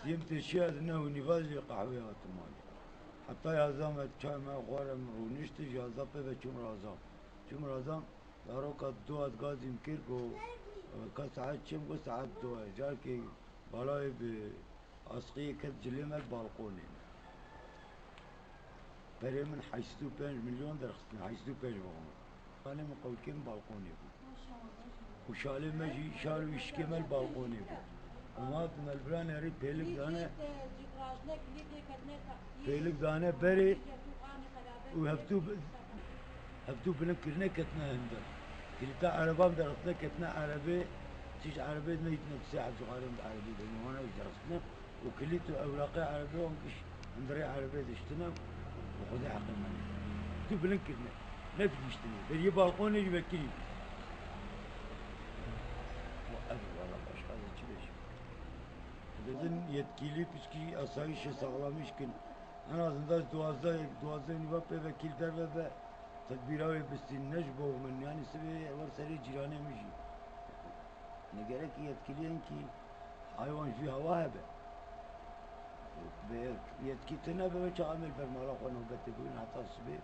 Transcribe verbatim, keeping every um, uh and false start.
Yêm têşiya di neh û nîva jî qehwê hatim malê. Heta yazda me çay me xwar em rûniştin, ji yazda pê ve çûm razam. Çûm razam, zaroka dua gazîm kir, got, ka saet çi? Em got saet dua ye. Carkê balayê bi asqiyê ket cilê me balqonê. Perê min heşt û pênc milyon derxistin, heşt û pênc milyon. Xanê min qewikê min balqonê bû. Û şalê me jî, şal û îşikê me li balqonê bû. Û ma di me li vira nerî pêlik dane, pêlik dane berê û hevdû bi-, hevdû bilind kirine ketine hundir. Kilîta ereban derxistine ketine erebê, çi ji erebê me dîtine, sê heb ji xalê min di erebê de, wana jî derxistine. û kilît û ewraqê erebê wan giş hundirê erebê diştine û Xwedê heqê me nê. Tu bilind kirine. Nedigihîştine. Beriyê balqonê jî vekirî. Û ev wala başqa de çi bêjim? Dibin yetkîlî piçkî asayîşê saxlamîş kin. En azından duwazdeh, duwazdeh nîva pê vekîl derve be. Tedbîra wê bistîn ne ji bo min. Yanî sibê wer serê cîranê min jî. Ne gerek yetkîliyên kî Heywan jî hewa hebe. Bê yetkî tune be, çawa em ê li ber mala xwe nobetê bigrin heta sibê.